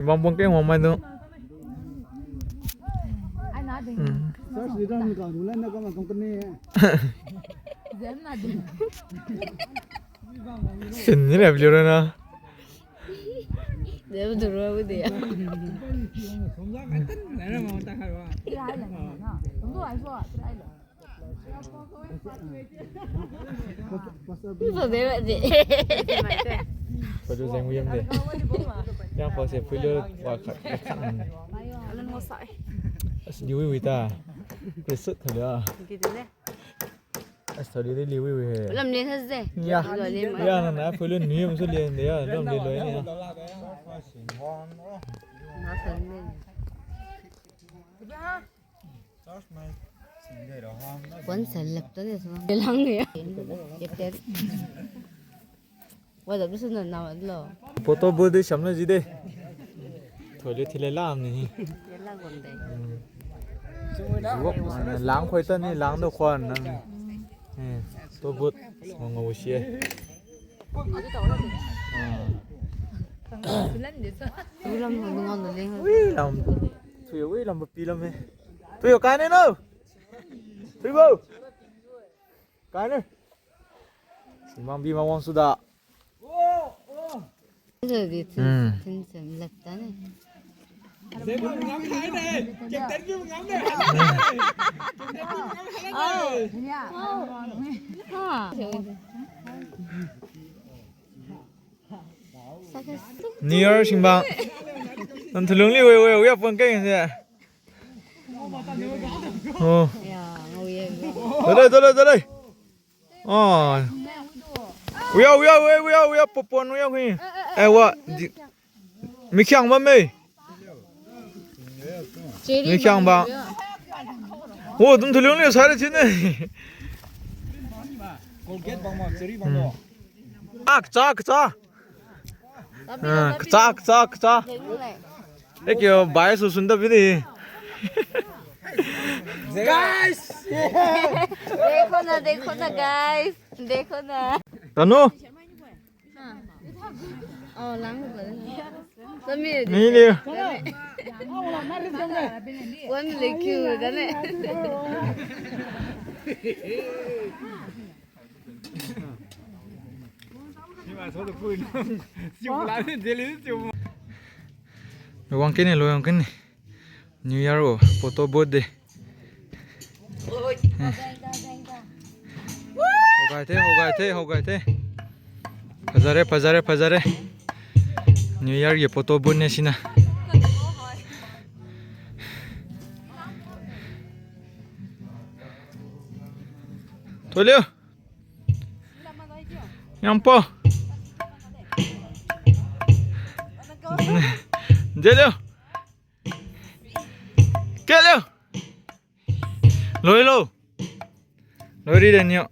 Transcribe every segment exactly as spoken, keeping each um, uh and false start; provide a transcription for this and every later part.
Bang bang keng wang mai tu. Hmm. Church leader ni ka, nulai na ka ma kong kene. Sin ni le video na. Dia betul lah dia. Ni photo de. Photo jeng wi yam de. Yang photo se photo wa khat, khat. Alun mo sa. As di wi wi ta. Presut khat ya. As tadi de liwi wi he. Lam le has de. Ya. Lam le ma. Ya, na, na, photo ni yam su le de ya. Lam le lo ni ya. Ma sa le. Pon sa lap ta de su. Lang ya. Ye te. Wa da bisu na na lo. Photo booth de samna ji de. Thoili thile lam ni. Ye la gon de. Hmm. Lang khoi ta ni, lang do khwan nang. Eh, photo booth. Ngau ngau si e. Ah. Wi lam ngau ngau de leng. Wi lam. Thui wi lam pi lam e. Thui ka ne no. Thui bo. Kai ne. Simang bi mawang suda. Hmm. New Year singbang. Nang thulung li we we we pon keng se. Oh. Ya, ngau ye. Dole, dole, dole. Oh. Uya, uya, uya, uya, uya, popon, uya, kui. Eh, wa, di-, mikhiang ba me. Cherry mikhiang ba. Oh, dum thulung ni sai le chin ne. Colgate bang ma, cherry bang ma. Hmm. Ah, kacha, kacha. Ah, kacha, kacha, kacha. Ekyo, bai su sunda bini. Guys! Dekho na, dekho na, guys. Dekho na. Tanu? Oh, lang ko. Sami. Ni ni. One le queue da ne. Lo wang kene, lo wang kene. New Year o, photo booth de. Eh. Hogai the, hogai the, hogai the. Phazare, phazare, phazare. New Year gi photo booth ne sina. Tolio. Yangpo. Delio. Kelio. Loilo. Lori de nyo.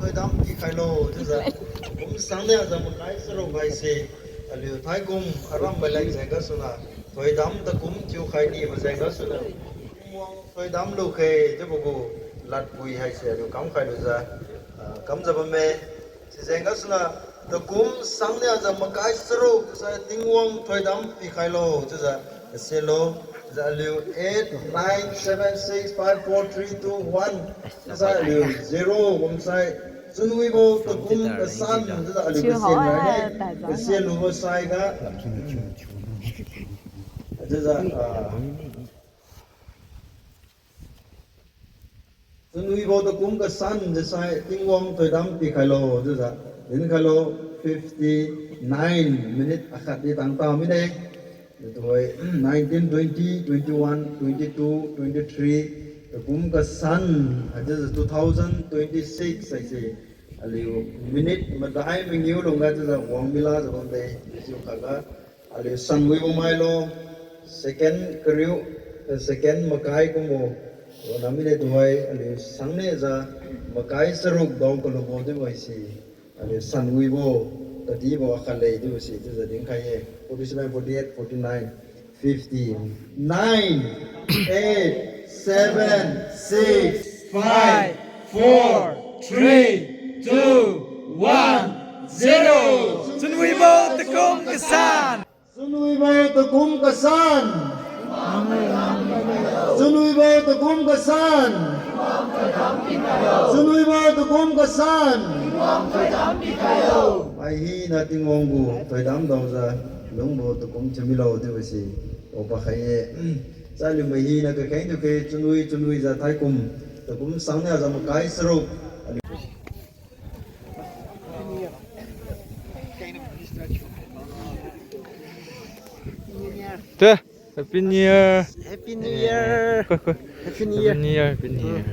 Thoidam pikhailo chiujiu, takum sang niajiu makai charuk haise, aliu thaikum aram maleng jeng gasuna, thoidam takum thiukhai nibo jeng gasuna, Tingwang thoidam lukhe chiubo gu ladpui haise aliu kamkhai lujiu, ah, kamjiu bamme. Sijeng gasuna, takum sang niajiu makai charuk sai Tingwang thoidam pikhailo chiujiu, silo, jiu aliu eight nine seven six five four three two one, sai aliu zero kumsai, chunwibo takum kasan chiujiu aliu kasen rane, kasen lubo saiga, chiujiu, ah, chunwibo takum kasan jiu sai Tingwang thoidam pikhailo chiujiu, dinkhailo fifty nine minute akhat di tangta mide. Tuhoi nineteen twenty, twenty-one, twenty-two, twenty-three, takum kasan, haichiujiu two thousand twenty-six haise, aliu minute madai mangiu lungga chiujiu wang mila jiu bamde, chiu khatga, aliu sanwibo mailo, second kariu, eh, second makai kumbo, ronna mide tuhoi, aliu sang niajiu, makai charuk dao kalubo chiubo haise, aliu sanwibo, kadibo akhat le chiubo se chiujiu dinkhai ye, forty-seven, forty-eight, forty-nine, fifty, nine, eight, seven, six, five, four, three, two, one, zero. Chunwibo takum kasan. Chunwibo takum kasan. Chunwibo takum kasan. Chunwibo takum kasan. Mai hina Tingwang gu thoidam daojiu, lungbo takum thiumilo chiubo se, o pakhai ye. Sai aliu mai hina kakheng thiukhe chunwi chunwijiu thaikum, takum sang niajiu makai charuk. Te, Happy New Year. Happy New Year. Koi, koi. Happy New Year. Happy New Year, Happy New Year.